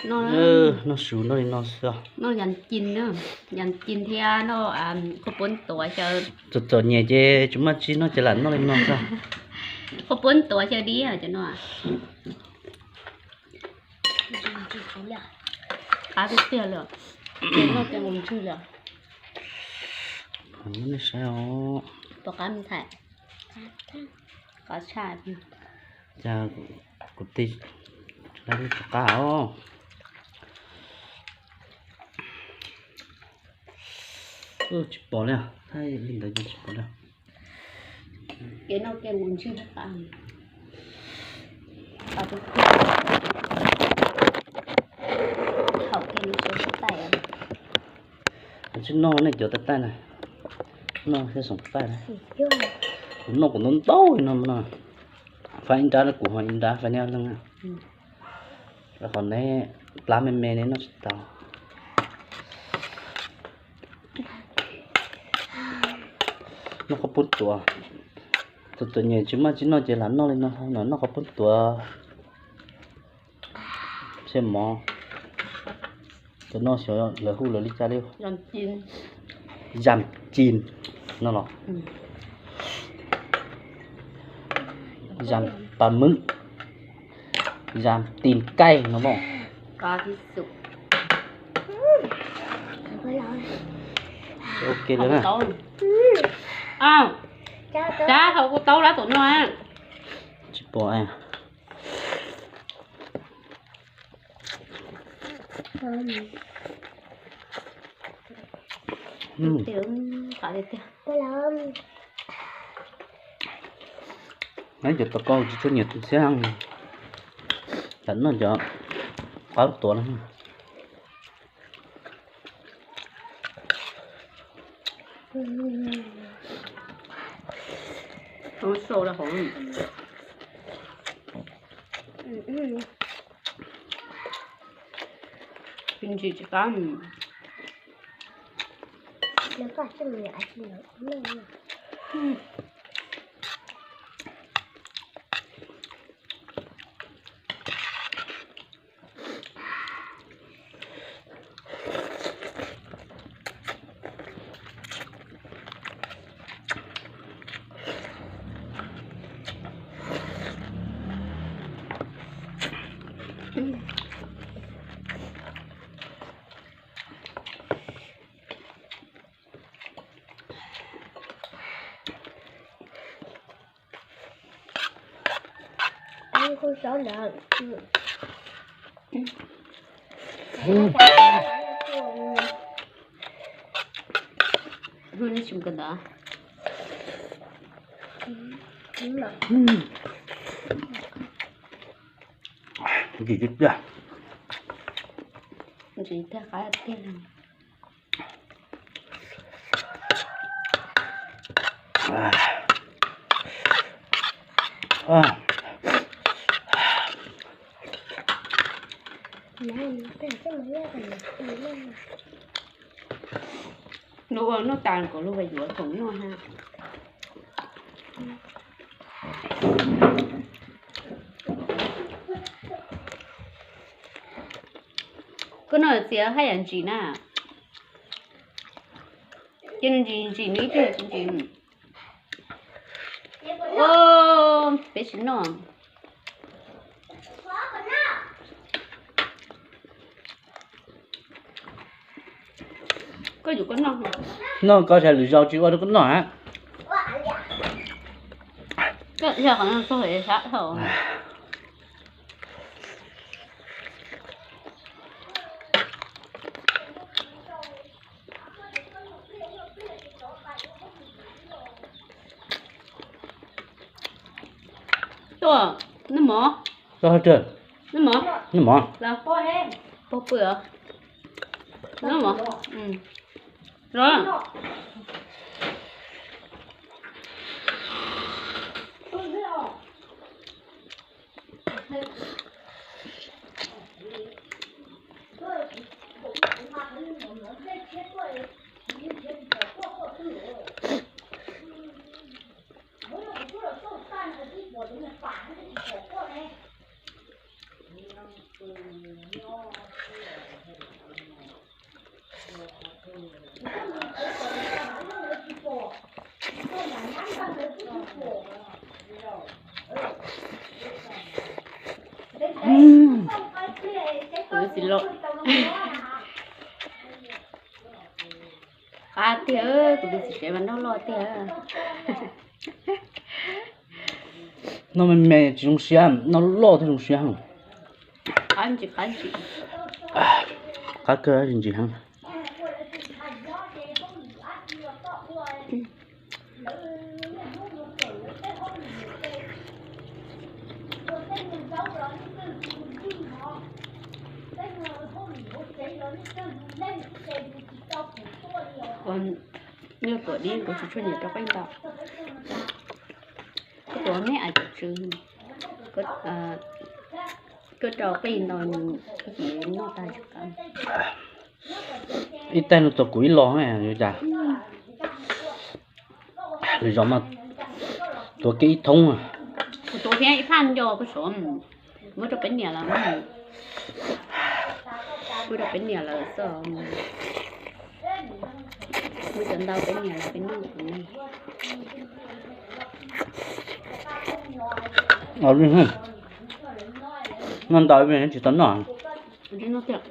Noj su noj li no xwb. Noj yam cin, yam cin thiab noj khaub poob tuav xyaw. Txom txom nyem ces tsis muaj tsi noj ces lam noj li no xwb. Khaub poob tuav xyaw dib cov no. Qab tiag tiag li. Noj ces mus ntswg li. Nej saib os. Puas qab me ntxhais? Qab tshaj. Cas kuv tij, tsis qab os. Tsis pom li, li ntawd ces tsis pom li. Ces noj kiag mus ntswg qab. Haum kiag mus sawv tab taij. Tsis noj nej cov tab taij na, noj thiab xoom tab taij na. Kuv noj kuv ntau ntau no no. Fais ib nrab kuv ho ib nrab fais nej leej. Rau qhov neb plab me me neb noj tsis tau. Noj khaub poob tuav. Txom txom nyem tsis muaj tsi noj ces lam noj li no, noj khaub poob tuav. Xyab mov. Cov no xyov lawv hu lawv li cas li. Yam cin no los. Yam pas mws. Yam tis kaij no mas. Ok lawm na. Cab hauv kuv taub lab tom no. Tsis pom. Neb cov tau koj tsis tshua nyiam tus xiab, tam noj cov qab tuav no. Ntsis tsis qab. Ntsim tiag tiag. Ntsim tiag qab tiag. Luag ua noj tas kom luag yuav tsoom noj ha. Koj noj txiav haj yam ntsim na. Ces nws ntsim ntsim me ib pliag tsis ntsim. Peb tsis noj. Koj yuav koj noj. Noj koj sawv lwm zaus tsis ua rau koj noj. Koj yog qhov no txog sab dhau. Tuaj, noj mov. Noj mov. Pog pw os. Noj mov. Los. Tsis loj. Qab tiag, kuv tus txiv tsev mas noj loj tiag. Noj me me tsis zoo siab, noj loj thiaj zoo siab. Qab ntsis, qab ntsis. Qab kawg ntsis heev. Yog tuam dib kuv tsis tshua nyiam rau qej ntaus. Koj tuam me ais cov tsw, koj rau qej ntaus nws, koj tsis noj tag tsis qab. Ib tais no tuam kuv ib los, yuav cas lwm zaus mas tuav kiag ib thoob. Kuv tuav kiag ib phaj nco kuv suav, muab rau peb niam lawv, muab rau peb niam lawv xwb. Muab cov ntau peb niam lawv peb noj. Noj ntau tsis tau noj. Noj tiag.